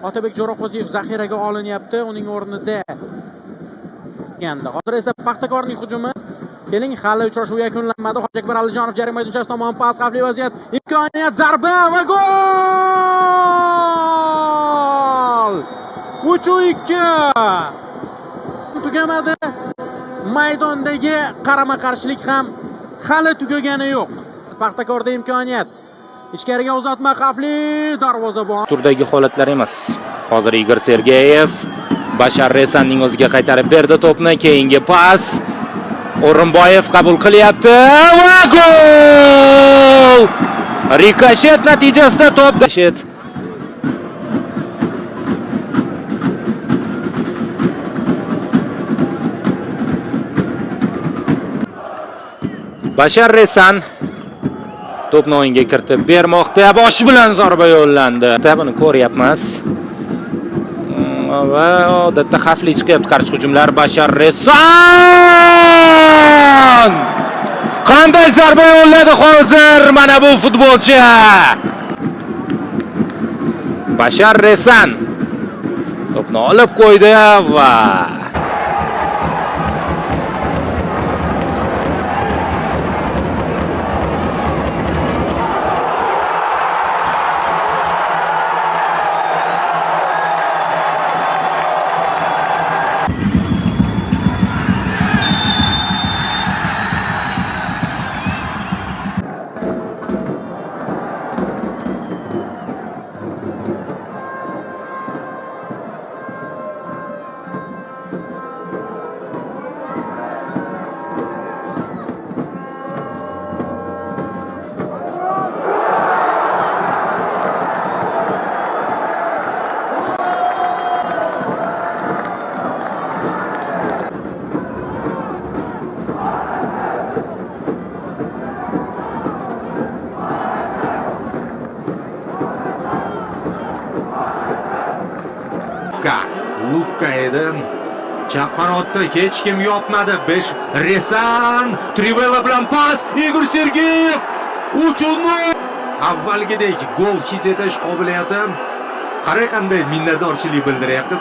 Otabek Jo'raqo'ziyev zaxiraga olinyapti. Uning o'rnida gandi. Hozir esa Paxtakorning hujumi. Keling, hali uchrashuv yakunlanmadi. Hojiakbar Alijonov jarima maydonchasi tomon pas, xavfli vaziyat, imkoniyat, zarba va gol! 3-2. Tugamadi. Maydondagi qarama-qarshilik ham hali tugagani yo'q. Paxtakorda imkoniyat. Ichkariga uzatma, xavfli, darvozabon. Turdagi holatlar emas. Hozir Igor Sergeyev Bashar Resanning o'ziga qaytarib berdi to'pni. Keyingi pas O'rinboyev qabul qilyapti va gol! Rikoshet natijasida to'p Rikoshet. Bashar Resan to'pni o'yinga kiritib bermoqda. Boshi bilan zarba yo'llandi. Buni ko'ryapmiz. Va odatda xavfli chiqyapti qarshi hujumlar. Bashar Resan! Qanday zarba yo'lladi hozir mana bu futbolchi. Bashar Resan to'pni olib qo'ydi va Lukka edi. Chap qanotda hech kim yopmadi. 5 Resan, Trivela bilan pas, Igor Sergeyev 3-0. Avvalgidek gol his etish qobiliyati, qarang qanday minnatdorchilik bildiryapti.